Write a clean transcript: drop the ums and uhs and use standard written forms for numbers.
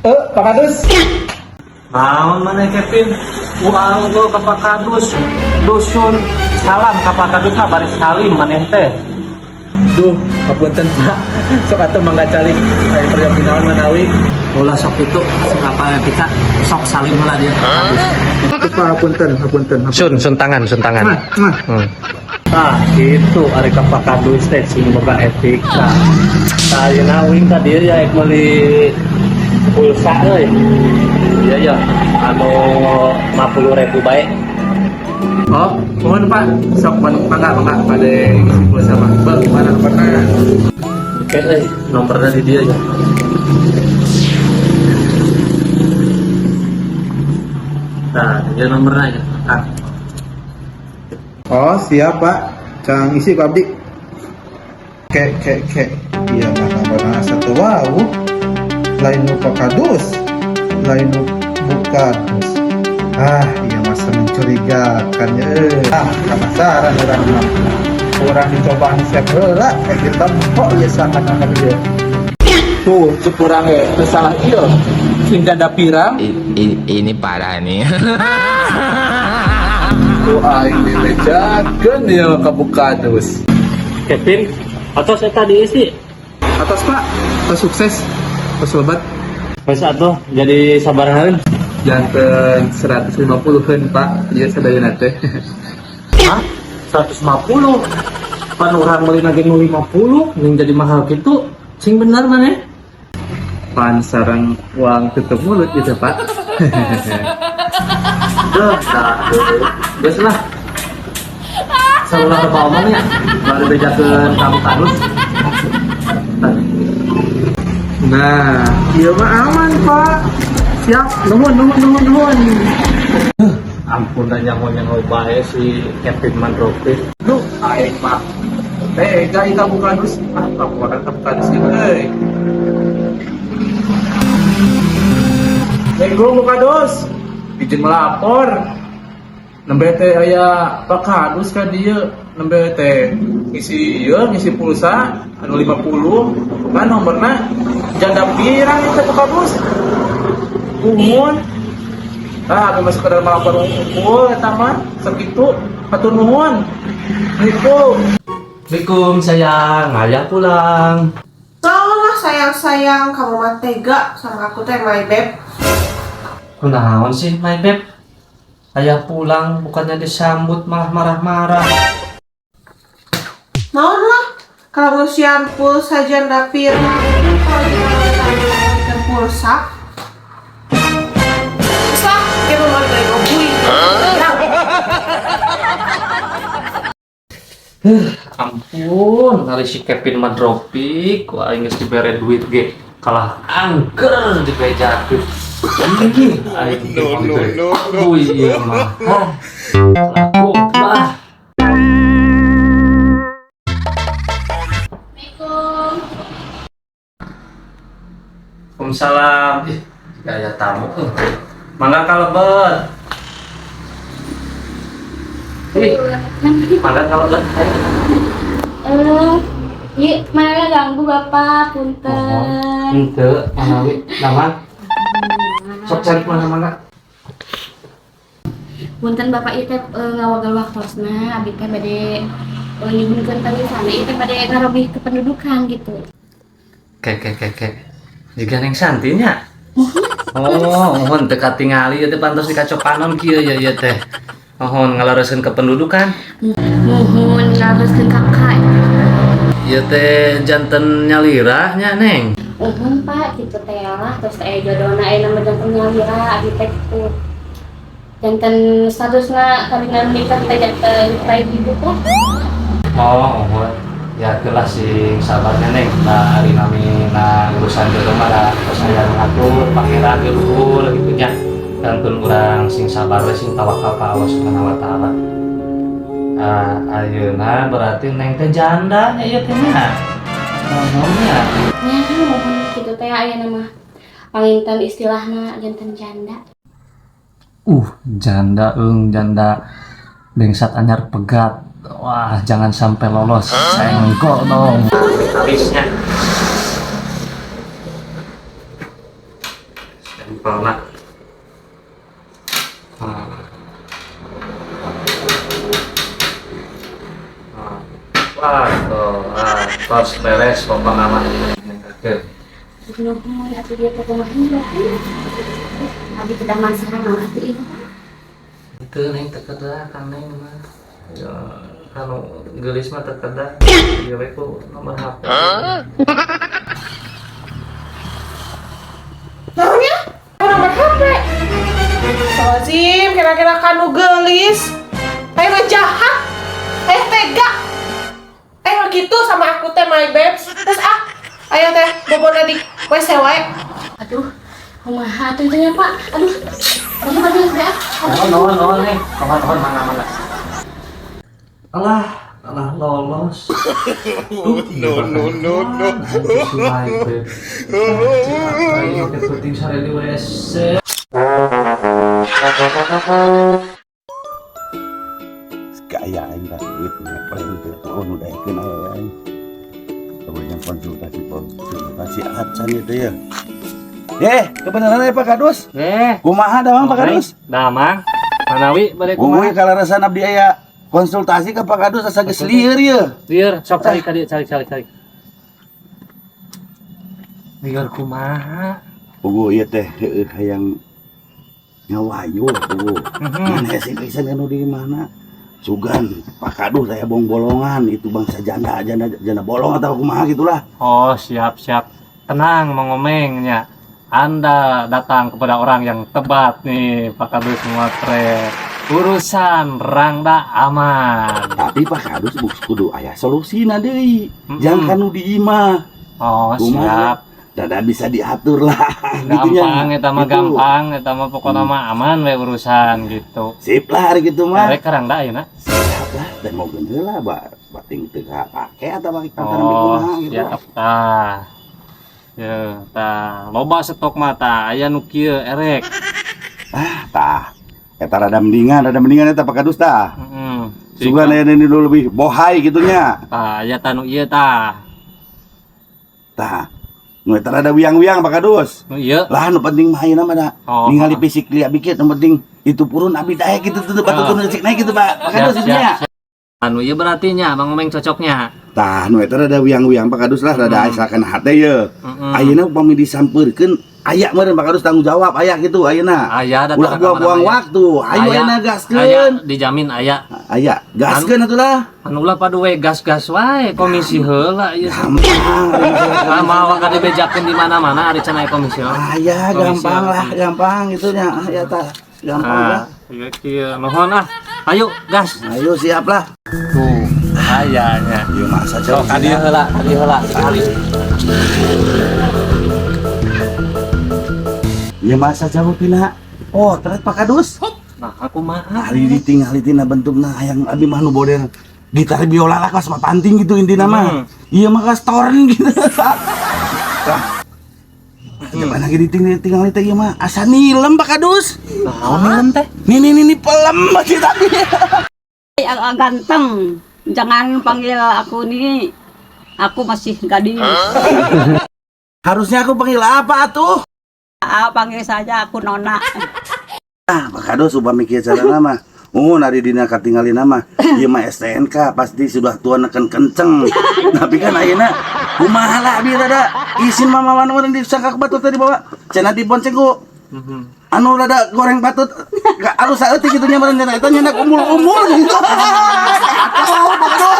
Pak Kadus. Naon maneh, Kevin? Uang gua ke Pak Kadus. Dusun salam ka Pak Kadus mah baris salim maneh teh. Duh, hapunten, Pak. Sok atuh mangga calik aya peryogi naon manawi. Ulah sok itu apa kita sok salim lah dia Pak Kadus. Tuh, Pak, hapunten, hapunten. Sun, sun tangan, sun tangan. Mah, mah. Ah, gitu ari ka Pak Kadus teh sing boga etika. Tah, ayeuna uing ka dieu ya meuli pulsa euy. Iya ya, anu 50.000 bae. Oh, mohon, Pak. Sok mangga mangga pada isi pulsa mah. Be, mana nomorna? Oke, euy, nomornya di dia ya. Nah, dia nomornya ya. Ah. Oh, siap, Pak. Cang isi Pak Abdi. Ke ke ke. Iya, mah nomorna satu wow. Lain nu Pak Kadus. Lain nu Bukadus. Ah, iya masa mencurigakan ya. Ah, penasaran urang mah. Urang dicobaan siap heula, eh kita kok ieu sangat akan dia. Tuh, cek urang ge, teu salah ieu. Sing janda pirang. Ini parah nih. Tuh aing dibejakeun ieu ka Bukadus. Kevin, atau saya tadi isi. Atos, Pak, atos sukses. Atos lebat. Wes atuh, jadi sabaraha? Janten 150-eun, Pak. Ieu sadayana teh. Hah? 150? Pan urang meuli lagi nu 50, yang jadi mahal gitu. Sing bener maneh? Pan sareng uang tutup mulut gitu, Pak. Duh, dah, geus lah. Salulah ke omong ya, baru bejakeun ka Bu Kadus. Nah, ieu mah aman, Pak. Siap, nuhun nuhun nuhun nuhun. Ampun dah, nyango-nyango bae si Kevin Mandropi. Duh, aing mah tega ieu ka Bu Kadus. Ah, laporan ka Bu Kadus gitu euy. Assalamualaikum, Bu Kadus. Izin melapor. Nembe teh aya Pak Kadus ka dieu, nembe teh ngisi ieu, ngisi pulsa anu 50 kan nomorna janda pirang itu, Pak Kadus. Muhun. Ah, abi mah sekedar melapor unggul eta mah sakitu. Hatur nuhun. Assalamualaikum. Assalamualaikum, sayang, ayah pulang. Tolonglah, sayang-sayang, kamu mah tega sama aku teh, my babe. Kunaon sih, my babe? Ayah pulang bukannya disambut malah marah-marah. Naon lah, kalau ngeusian pulsa janda pirang, kalau kita pulsa. Terus lah, dia mau balik lagi. Ampun, kali si Kevin mah dropik, wah aing geus dibere duit ge kalah angker dibejakeun. Ih, aing ge no, no, no. Ieu mah. Hah. Laku lah. Assalamualaikum. Waalaikumsalam. Ih, jika aya tamu euy. Mangga kalebet. Ih, mangga kalebet. Ayo. Eh, iya, mana ganggu Bapak, punten. Henteu, manawi nama. Sok cari mana-mana. Punten Bapak, ieu teh ngawagel waktosna, abi teh bade nyuhunkeun tamisan, ieu teh bade ngarobih kependudukan gitu. Ke ke ke ke. Jiga Neng Santinya. Oh, mohon teu katingali ieu teh, pantos dikacopanon kieu ya ieu teh. Mohon ngalereskeun kependudukan. Muhun ngalereskeun KK. Ieu teh janten nyalira nya, Neng? Muhun, Pak, gitu teh lah, terus teh jodohna aya nama janten nyalira abi teh gitu. Janten statusna kawingan nikah teh janten baik ibu teh. Oh, mohon. Ya itulah sing sabarnya, Neng. Nah, ari nami na urusan jodoh mah da tos aya nu ngatur pangeran di luhur gitu nya. Kantun urang sing sabar we, sing tawakal ka Allah Subhanahu wa Taala. Ah, ayeuna berarti Neng teh janda nya ieu teh nya. Mohon nya. Nya muhun kitu teh aya nama panginten istilahna janten janda. Janda eung janda bengsat anyar pegat. Wah, jangan sampai lolos. Senggol dong. Habisnya. Sampelna. Nah. Nah. Wah, tuh, ah, tos beres pokokna mah. Oke. Nuhun atuh dia teh kumaha ieu. Abi teh damang sarangan atuh ieu. Itu neng teu kedah kan neng mah. Ya, kanu geulis mah teu kedah. Ieu we ku nomor HP. Naonnya? Nomor HP. Solazim, kira-kira kanu gelis. Ayo jahat. Eh tega. Eh gitu sama aku teh my babes. Terus ah, ayo teh bobona di WC wae. Aduh, kumaha atuh itu nya, Pak? Aduh. Aduh, aduh, aduh. Nuhun, nuhun, nuhun, neng. Nuhun, nuhun, mana, mana. Alah, alah lolos. Duh, no, no, no, no. Ayo, penting sare di WC. Kaya aing ka duit ngeprank teh oh nu daekeun aya aing. Yang konsultasi konsultasi acan itu ya. Kebenaran ya Pak Kadus? Kumaha damang Pak Kadus? Damang. Manawi bade Kumaha kumaha? kalarasan abdi aya konsultasi ke Pak Kadus asa geus lieur ye. Lieur, sok cari ka dieu, cari cari cari. Lieur kumaha? Puguh ieu teh heueuh hayang ngawayu puguh. Mana sih pisan anu di mana? Sugan Pak Kadus saya bong bolongan itu bangsa janda janda janda bolong atau kumaha gitulah. Oh, siap siap. Tenang, mengomengnya. Anda datang kepada orang yang tepat nih, Pak Kadus motret. Urusan Rangda aman. Tapi Pak Kadus buk kudu aya solusina deui. Jangan kanu di imah. Oh, Kumaha? siap. Dada bisa diatur lah gitunya. Gampang eta mah Gitu. gampang, eta mah pokoknya mah aman we urusan gitu. Sip lah hari gitu mah. Rek Rangda ayeuna. Siap lah dan mau heula ba bating teu pake atau pake antara Oh, kumaha gitu. siap tah. Ya, tah, loba stok mah tah, aya nu kieu erek. Ah, tah. Eta rada mendingan eta Pak Kadus tah. Heeh. Sugan aya ini dulu lebih bohai gitunya. Tah, aya tah nu ieu tah. Tah. Nu eta rada wiang-wiang Pak Kadus. Nu ieu. Lah nu penting mah ayeuna mah da. Oh. Ningali fisik lihat bikit nu penting itu purun abdi daek gitu tuh batu Oh. turun cik naik gitu Pak. Pak Siap, Kadus siap, nya. siap. Anu ieu berarti nya Bang Omeng cocoknya. Tah nu eta rada wiang-wiang Pak Kadus lah rada asakan hate ye. Ayeuna upami disampeurkeun aya meureun Pak Kadus tanggung jawab aya gitu ayeuna. Aya datang Ulah buang-buang waktu. Ayo Aya. ayeuna Aya gaskeun. dijamin aya. Aya gaskeun atuh lah. Anu ulah padu we gas-gas wae komisi heula ieu. Gampang. Nah, mawa ka dibejakeun di mana-mana ari cenah komisi. Aya Komisi gampang lah, komisi. gampang gitu nya. Aya tah. Gampang lah. Ah, ieu kieu nuhun ah. Ayo gas. Ayo siap lah. Tuh, ayanya. Ieu masa Sok ka dieu heula, ka dieu heula sekali. Ieu masa jauh pina. Oh, terus Pak Kadus. Nah, aku mah Hari ditinggali tina bentukna hayang abi mah nu model gitar biola lah kelas panting gitu intina mah. Iya mah kelas torn gitu. Tah. Mana lagi ditinggal teh ieu mah asa nilem Pak Kadus. Naon nilem teh? Nih nih nih, nih pelem masih tadi. Ganteng. Jangan panggil aku nih. Aku masih gadis. Harusnya aku panggil apa atuh? Ah, panggil saja aku Nona. Ah, Pak Kadus upami kieu carana mah. Oh, nari dina katingalina mah. Ieu mah STNK pasti sudah tua neken kenceng. Tapi kan ayeuna kumaha lah abi rada isin mama mana meureun disangka batut tadi bawa cenah dibonceng ku anu rada goreng batut gak alus saeutik kitu nya meureun cenah eta nya umbul-umbul gitu. Atuh, Pak Kadus.